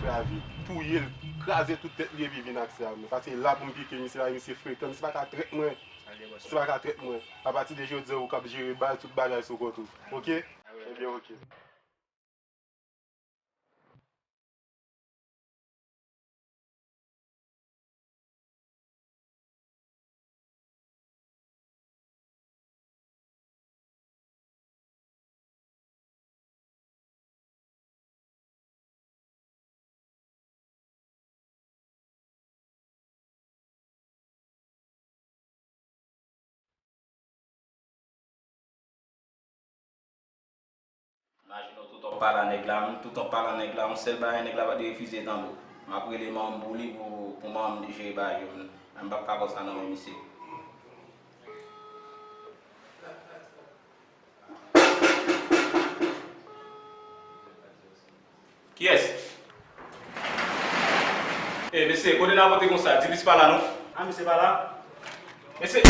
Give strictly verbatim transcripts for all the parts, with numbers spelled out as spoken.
Lavi, touye l, kraze tout tèt li epi vin ak sa a, mwen. Paske la pou m pike misye la, misye frekan, misye pa ka trèt mwen. Misye pa ka trèt mwen. Apati de jodi a, ou k ap jere baz, tout bagay sou kont ou. Oke? Ebyen, oke. Imajine w, tout w ap pale a nèg la, tout w ap pale a nèg la, yon sèl bagay nèg la pa t refize tande w. M ap rele manman m pou li pou, pou manman m jere bagay yo. M p ap ka konsa non, men mesye. Kiyès? E, mesye, kote n ap pote konsa? Di plis pa la, non? A, misye pa la. Mesye.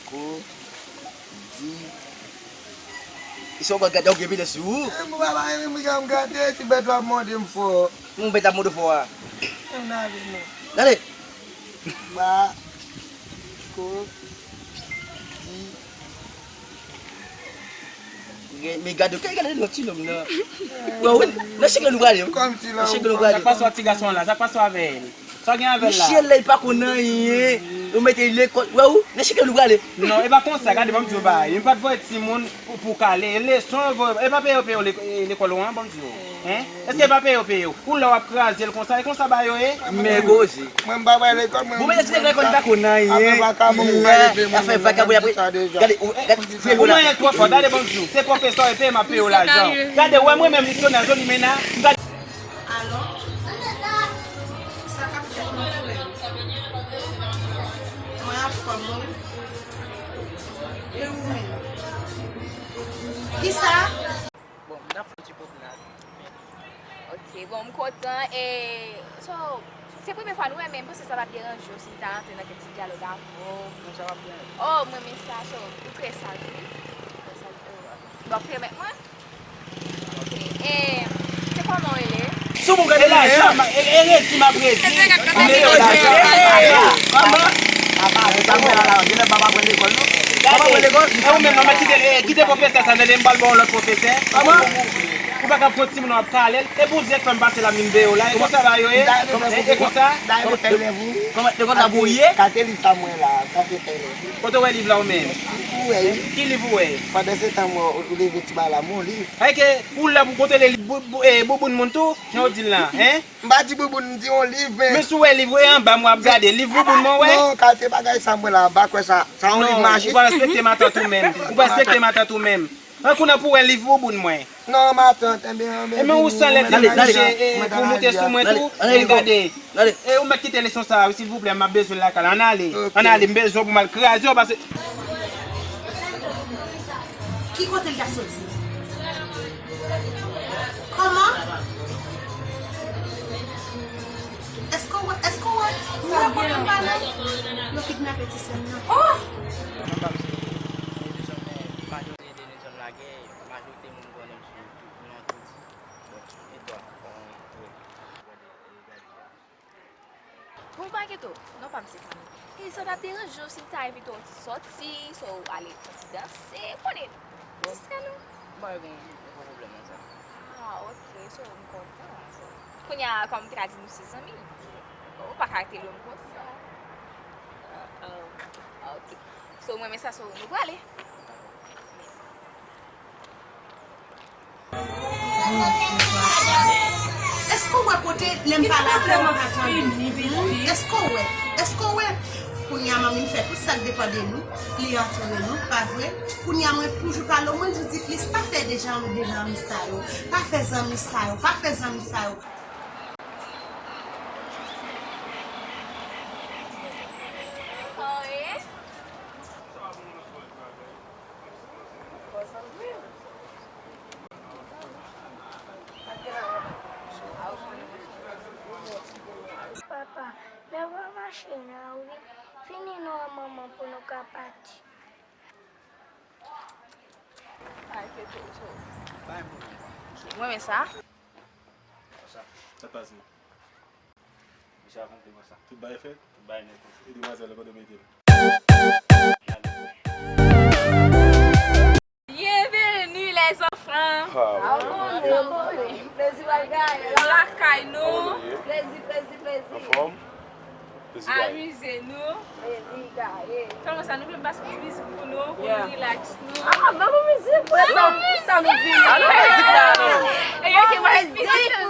Ko, di. Isi w gade, ou gen vilè sou ou. E, mwen pa renmen moun jan m gade, ti bèt la ap mòde m fò. Yon bèt ap mòde w fò a. Menm nan avè nou. Gade. Ba, ko, di. Men gade, kay gade lòt ti nonm nan. Wè, wè, nan chik la nou prale. Nan chik la nou prale. Sa k pase w ak ti gason an la? Sa k pase w avè l? Sa w gen avè l la? Michel la, li pa konn anyen. Yo mete l lekòl. Wè ou, nan chik la nou prale. Non, e pa konsa, gade, ban m di w yon bagay. Yo pa t voye timoun pou, pou kale. Leson yo voye. E pa peye yo peye w lek-, e, lekòl ou an, ban m di w. Hein? Èske e pa peye yo peye w? Ou la w ap kraze l konsa, e konsa bagay yo ye? Men koze. Mwen m pa pral lekòl, mwen. Bon, men èske lekòl pa konn anyen? Apre vakabon, ou pral ede mwen, mwen fè vakabon apre. Gade, ou, gade, fè ou la. Ou mwen twò fò, gade ban m di w. Se pwofesè w e peye m ap peye w lajan. Gade, wè mwen menm Lisonèl Joli Mena, m gade. Alò, sa k ap fèt mon frè? Mwen anfòm wi. E ou menm? Kisa? Bon, m t ap fè yon ti pwomnad. Ok, bon, m kontan. E, so, se premye fwa nou wè, men m panse sa p ap deranje w si m ta rantre nan kèk ti dyalòg avè w. Non, sa p ap deranje. Oh, m renmen sa, so, ou trè saj, wi. Ou trè saj, oh, w ap pèmèt mwen? Ok, e, se kòman w rele? Sou pou gade lajan, e, e redi m ap redi. M leve lajan. Kòman? Papa, sa mwen la, la, genlè papa pran lekòl, non? Papa pran lekòl? E ou menm, non, men kite, e, kite pwofesè sa, tande, m pral ba w lòt pwofesè. Kòman? Ou pa ka pran timoun w ap kale l, e pou dirèk fè m pase la m vin veye w la, e konsa bagay yo ye? E, e konsa? Dayè, mwen fè lèv ou. Kòman, e konsa pou w ye? Kate liv sa mwen la, kate fè lèv ou. Kote w wè liv la ou menm? Ou wè, wi. Ki liv ou wè? Pandan se tan mwen, ou leve ti bagay la, mon liv. Sa vle di ke ou la pou kontwole liv bou-, bou-, e, bouboun moun tou, jan w di l la, hein? M pa di bouboun, m di yon liv, men. Men si w wè liv, e anba m w ap gade. Liv bouboun mwen, wè? Non, kate bagay sa mwen la, m pa kwè sa. Sa yon liv majik. Non, ou pa respekte matant ou menm. Ou pa respekte matant ou menm. An kounye a pou wè liv bouboun mwen. Non, matant, enben, enben, enben, ou san lèt, e, pou moute sou mwen tou, e gade. E ou mèt kite leson sa a, wi, silvouplè, m ap bezwen l lakay la. Ann ale. Ann ale, m bezwen w pou m al kraze w, paske. Ki kote l t ap soti? Kòman? Èske w wè, èske w wè sa k gen anndan l? Yo kidnape ti sè m nan. Oh! Mwen pa m se Denison, men majorite Denison lage, majorite moun konnen m sou non Teddy. Bon, e twa, bon, wi. Bon, pa gen tou. Non, pa m se fanmi. E sa t ap deranje w si m ta envite w ti sòti, swa w ale fè ti danse, konnen, distrè nou. M pa gen yon pwoblèm nan sa. Ah, ok, so, m kontan. So, kounye a, kòm m te ka di nou se zanmi, ou pa ka rete lwen m konsa. Ah, ah, ok. So, mwen, men sa, so, nou prale. Èske w wè kote lè m pale avè w, ou pa tande? Èske w wè? Èske w wè? Kounye a manmi m fè tout sa k depann de nou, li antoure nou, pa vre? Kounye a mwen toujou pale w, mwen di w di plis, pa fè de jan, de zanmi sa yo, pa fè zanmi sa yo, pa fè zanmi sa yo. Papa, Leve machin nan, wi. Fini non an manman pou nou ka pati. Mwen men sa. Sa t pase? Misye a konpli konsa. Tout bagay fèt? Tout bagay nèt konsa. E demwazèl la, kote w mete l? Bienvenue les enfants. Ah, ouais. Plezi pral gaye la. Lakay nou. Plezi, plezi, plezi. Anfòm? Plezi gaye. Amize nou. Plezi gaye. Kòman sa, nou vle pase ti mizik pou nou, pou nou relax nou. Ah, ban nou mizik, wè, sa, sa nou vini. Ban nou mizik la, non. E yo ki wè mizik pou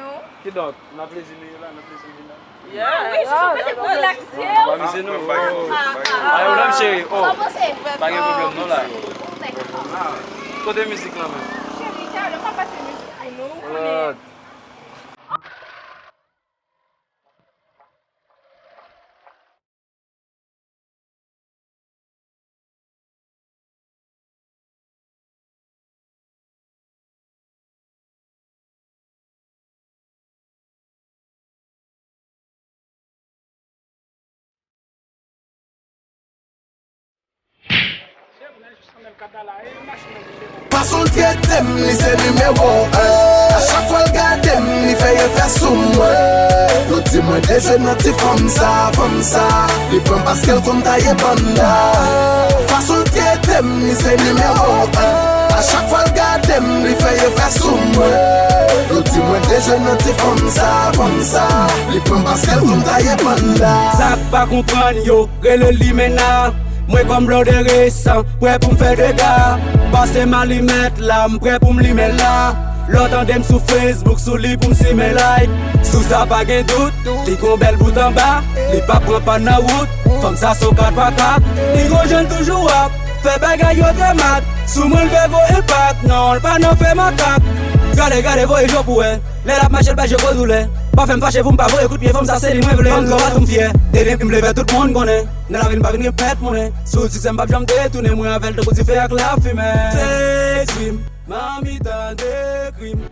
nou. Kidonk, nan plezi nou ye la, nan plezi nou ye la. Yeah. Wi, se sa, mete pou relaxe. Amize nou. Ah, ah, ah. Alò, menm cheri, oh. Pa gen pwoblèm non la. Kote mizik lan menm? Cheri, talè m ap pase mizik pou nou, ou konnen. Fason l trete m, li se nimewo en. A chak fwa l gade m, li fè efè sou mwen. Yo di mwen dejwe nan ti fanm sa, fanm sa. Li pran m paske l konn taye banda. Fason l trete m, li se nimewo en. A chak fwa l gade m, li fè efè sou mwen. Yo di mwen dejwe nan ti fanm sa, fanm sa. Li pran m paske l konn taye banda. Sa k pa konprann yo, rele limena. Mwen kòm blòdè resan, prè pou m fè dega. Pase m alimèt la, m prè pou m limen la. Lè w tande m sou Facebook, sou li pou m simen like. Sou sa pa gen dout, li gon bèl bout anba. Li p ap pran pa nan wout, fanm sa se yon kat pa kat. Li gon jan l toujou ap fè bagay yo trè mat. Sou mwen l fè gwo enpak, non l pa nan fè makak. Gade, gade, voye je w pou wè. Lè l ap mache l bay je gwo doulè. Pa fè m fache pou m pa voye kout pye, fanm sa se li mwen vle. Ann twò tou m fyè. Depi m leve tout moun konnen. Nan lavi m pa vin repèt monnen. Sou siksè m p ap janm detounen, mwen avè l tankou dife ak lafimen. Sezi m, manmi tande kri m.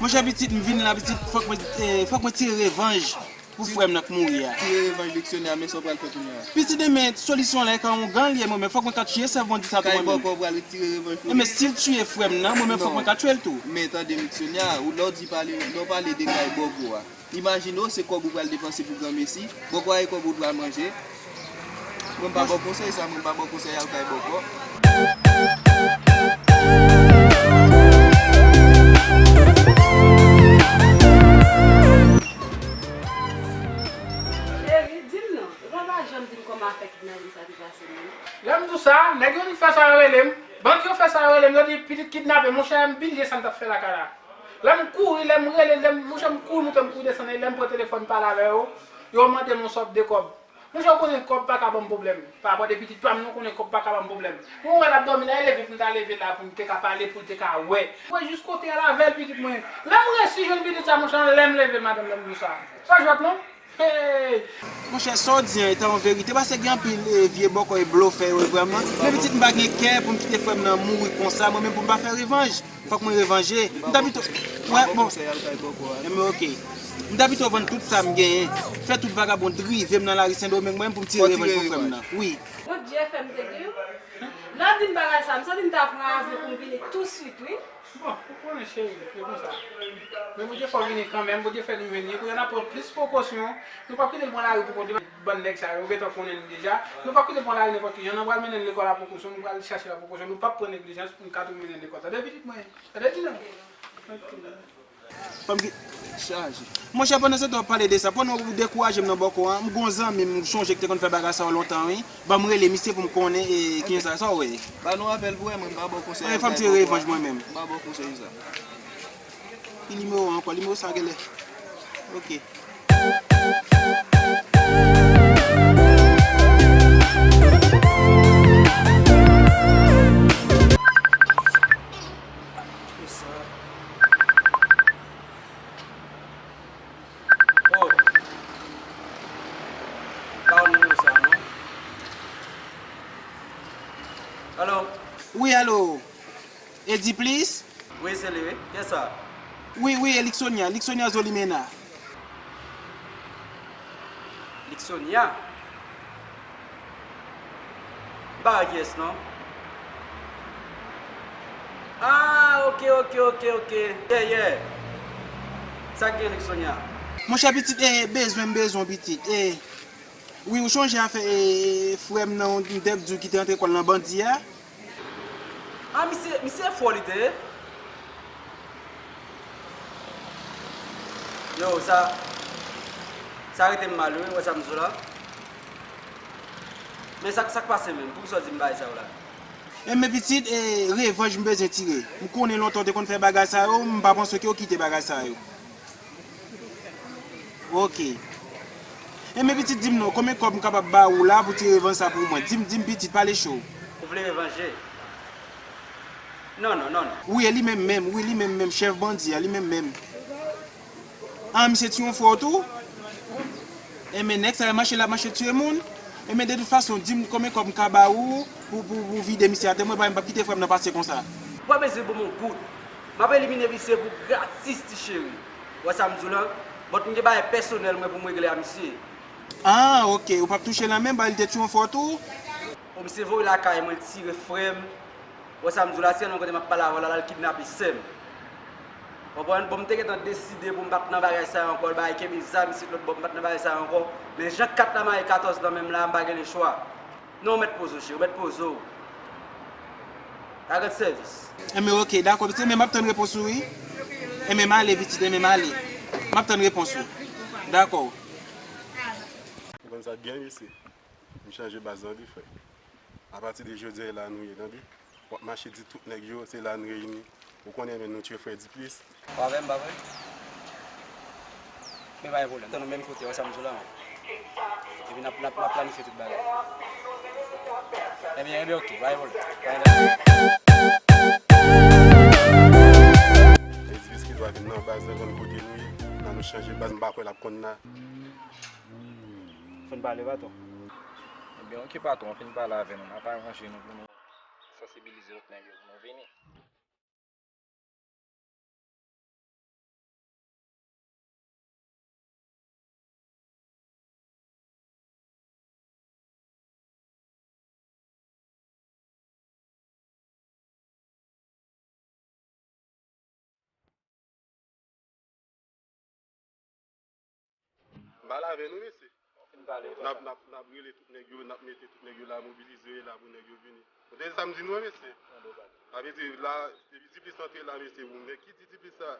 Monchè pitit, m vin la pitit, fòk mwen, eh, fòk mwen tire revanj pou frè m nan k mouri a. Tire revanj diksyonè a, men sa w pral fè kounye a. Pitit, men solisyon an la e ka yon gang li ye, mwen menm fòk mwen ka tiye sèf bandi sa tou mwen menm. Kay bòkò w pral tire revanj pou li. Men si l tiye frè m nan, mwen menm fòk mwen ka tiye l tou. Men tande diksyonè a, ou lè w di pale, lè w pale de kay bòkò a. Imajine w se kòb ou pral depanse pou granmesi, bòkò a e kòb ou pral manje. Mwen m pa ba w konsèy sa, mwen m pa ba w konsèy al kay bòkò. Cheri, di m non, ou pa pa janm di m kòman afè kidnapin sa te pase menm. Lè m di w sa, nèg yo vin fè sa yo rele m, bandi yo fè sa yo rele m, yo di pitit kidnape, monchè m bliye sa m t ap fè lakay la. Lè m kouri, lè m rele, lè m, monchè m kouri moute, m kouri desann, e lè m pran telefòn pale avè yo, yo mande m yon sòt de kòb. Monchè, ou konnen kòb pa ka ban m pwoblèm. Pa rapò de pitit pa m non, ou konnen kòb pa ka ban m pwoblèm. Mwen wè l ap dòmi la, e leve pou m ta leve la, pou m te ka pale, pou l te ka wè. Mwen jis kote al avè l, pitit mwen. Lè m resi jwenn pitit sa, monchè, lè m leve, madanm nan m di w sa. Pa jwèt non. Hey! Monchè, sa w di an, e ta yon verite, paske gen anpil, eh, vye bòkò e blofè yo, vrèman. Men pitit, m pa gen kè pou m kite frè m nan mouri konsa, mwen menm pou m pa fè revanj. Fòk mwen revanje. M ta pito. Wè, bon. Enben, oke. M ta pito vann tout sa m genyen. Fè tout vagabon drive m nan lari Sendomeng mwen pou m tire revanj pou frè m nan. Wi. Bondye fè m te di w. Lè w di m bagay sa, m santi m ta pran avyon pou m vini touswit, wi. Bon, ou konnen, cheri, se konsa. Men Bondye fè w vini kanmenm, Bondye fè nou jwenn li. Kounye a n ap pran plis prekosyon. Nou p ap kite l pran lari pou kont li. Bann nèg sa yo, ou gentan konnen li deja. Nou p ap kite l pran lari nenpòt ki jan. Nou pral mennen l lekòl a prekosyon, nou pral chache l a prekosyon. Nou p ap pran neglijans pou n ka tou mennen l lekòl. Tande, pitit mwen? Tande di non. Fanm ki chaje. Monchè, pandan se tan w ap pale de sa, pandan w dekouraje m nan bòkò an, m gon zanmi m, m sonje ki te konn fè bagay sa yo lontan, wi. Ban m rele misye pou m konnen, e, kijan sa, sa w wè. Ba nou apèl pou wè, mwen, m pa ba w konsèy. Wi, fò m tire revanj mwen menm. M pa ba w konsèy sa. Ki nimewo ankò? Nimewo sa genlè. Oke. Oh. Pa wè nimewo sa non. Alo. Wi, alo. Ediplis? Wi, se li, wi. Kiyès sa? Wi, wi, e Liksonya. Liksonya Zolimena. Lixonia? M pa wè kiyès non. Ah, ok, ok, ok, ok. Yeah, yeah. Sa k gen, Lixonia? Monchè, pitit, e, bezwen, m bezwen w, pitit. E, wi, ou chonje afè, e, e, frè m nan, yon dèk di w ki te antre kò l nan bandi a? Ah, misye, misye fò li te ye. Yo, sa, sa rete m mal, wi, wè sa m di w la. Men sa, sa k pase menm? Poukisa w di m bagay sa yo la? Enben pitit, e, revanj m bezwen tire. M konnen lontan w te konn fè bagay sa yo, m pa panse ke w kite bagay sa yo. Ok. Enben pitit, di m non, konbyen kòb m kapab ba ou la pou tire revanj sa pou mwen? Di m, di m pitit, pale cho. Ou vle revanje? Non, non, non, non. Wi, e li menm menm, wi, li menm menm, chèf bandi a, li menm menm. Ah, misye tiye yon frè w tou? Enben, nèg sa yo mache, l ap mache tiye moun. Enben, de tout fason, di m konbyen kòb m ka ba ou pou, pou, pou vide misye atè. Mwen, m p ap kite frè m nan pase konsa. Ou pa bezwen ban m yon goud. M ap elimine misye pou gratis, ti cheri. Ou wè sa m di w la? But m gen bagay pèsonèl mwen pou m regle a misye. Ah, ok. Ou p ap touche l an menm, ba li te tiye yon frè w tou? O, misye voye lakay mwen, l tire frè m. Ou wè sa m di w la, se yon kote m ap pale avè w la, l al kidnape sè m. Konprann? Bon, m te gentan deside pou m pa t nan bagay sa yo ankò, l bay kenbe zam isit lòt bò, m pa t nan bagay sa yo ankò. Men jan kat la mare katòz nan men m la, m pa gen lechwa. Non, ou mèt poze w, cheri, ou mèt poze w. Ka gen sèvis. Enben, ok, dakò, pitit, men m ap tann repons ou, wi. Enben, m ale, pitit, enben, m ale. M ap tann repons ou. Dakò. Ou konn sa k gen, mesye? M chanje baz lan wi, frè. Apati de jodi a, e la nou ye, tande? W ap mache di tout nèg yo, se la n reyini. Ou konnen, men nou tchwe frè Diplis. Ou avè m, pa vre? Men pa gen pwoblèm. Tann nou menm kote, wè sa m di w la, men. Epi n ap, n ap, n ap planifye tout bagay. Ebyen, ebyen, ok, pa gen pwoblèm. Pa gen pwoblèm. E Diplis ki dwa vin nan baz lan, konn kote nou ye. Nan nou chanje baz, m pa kwè l ap konn la. Fin pale, patwon. Ebyen, ok, patwon, fin pale avè nou. N ap aranje nou pou nou sansibilize lòt nèg yo pou nou vini. M pale avè nou, mesye. N ap, n ap, n ap rele tout nèg yo, n ap mete tout nèg yo la, mobilize yo la pou nèg yo vini. Ou tande sa m di nou an, mesye? Sa vle di, la, depi Diplis antre la, mesye, ou nèg ki di Diplis sa,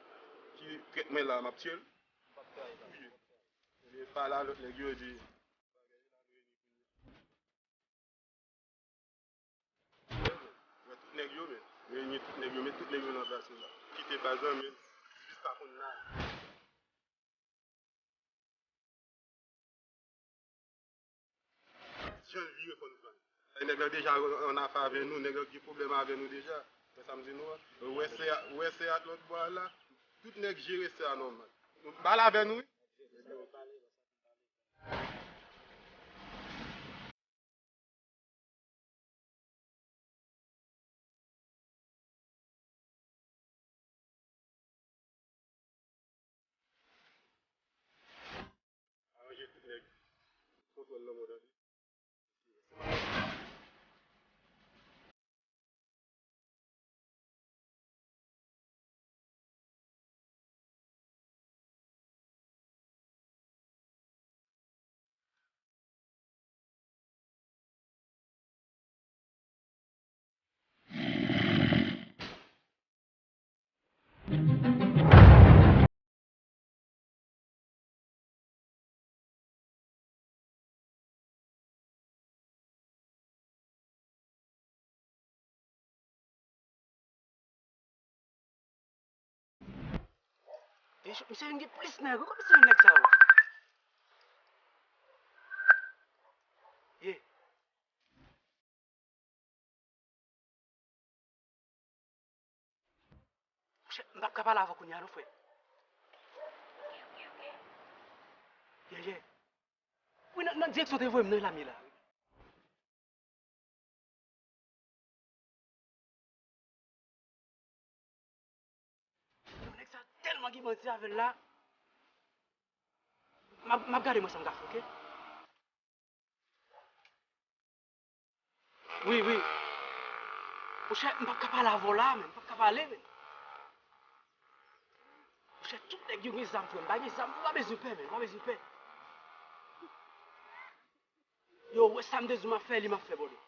ki trèt mwen la, m ap tiye l. Wi. Ebyen, pale a lòt nèg yo, epi Wè tout nèg yo, men. Reyini tout nèg yo, met tout nèg yo nan plas yo la. Kite baz lan, men Diplis pa konn la. Jan l vire, fò nou pran l. Nèg lan deja an afè avè nou, nèg lan gen pwoblèm avè nou deja. Wè sa m di nou an? Wè sè a, wè sè a lòt bò a la. Tout nèg jere sè a nòmal. Nou pale avè nou, wi. Aranje tout nèg. Kontwòl lanmò tande. Mesye, misye vin gen plis nèg wi, kòman se nèg sa yo? Ye. Monchè, m p ap ka pale avè w kounye a non, frè. Ye, ye. Wi, nan, nan direksyon te voye m nan, e la m ye la. Nèg sa tèlman gen bandi avè l la. M ap, m ap gade mwen sa m ka fè, oke? Wi, wi. Monchè, m p ap ka pale avè w la, men. M p ap ka pale, men. Monchè, tout nèg yo gen zam, frè m. Pa gen zam, ou pa bezwen pè, men. Ou pa bezwen pè. Yo, wè sa m te di w m ap fè, li m ap fè, brother.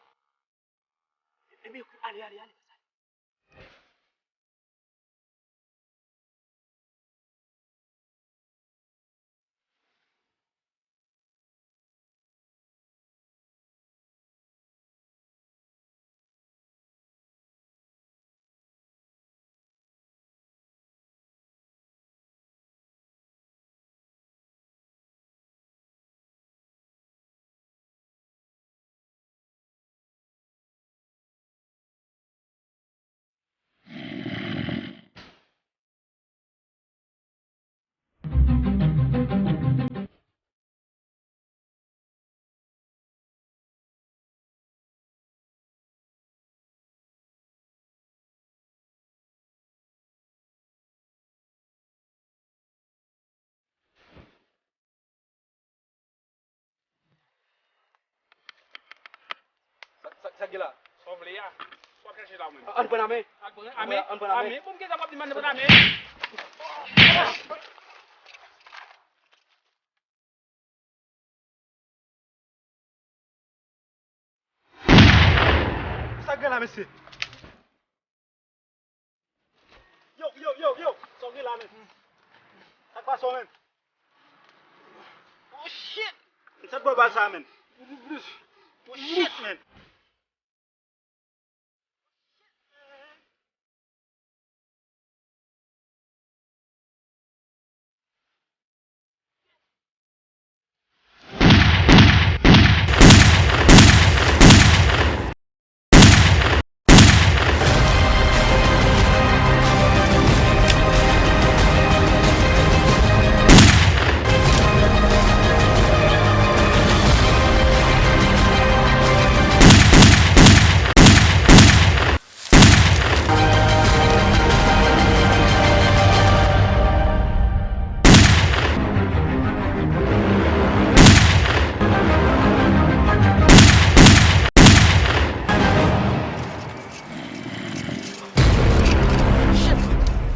Ebyen, ale, ale, ale. Sa, sa, sa k gen la? Sa w vle a? Sa w ap chache la ou menm? Ann pran ame. Ann pran ame? Ann pran ame. Ame? Bon, m gentan ap di m ann pran ame. Sa k gen la, mesye? Yo, yo, yo, yo, sa w gen la, men? Sa k pase w, men? Oh, shit! Sa t bò bal sa, men? Oh, shit, men! Shit!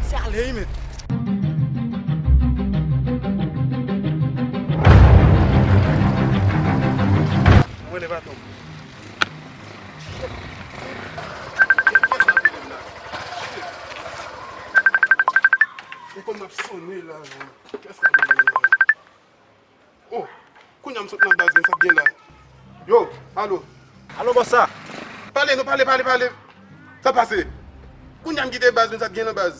Se ale wi, men. Mwen, le baton. Telefòn m ap sonnen la. Kiyès k ap rele m la? Oh, kounye a m sot nan baz, men sa k gen la? Yo, alo. Alo, bòs sa. Pale, non, pale, pale, pale. Sa pase? Kounye a m kite baz, men sa k gen nan baz?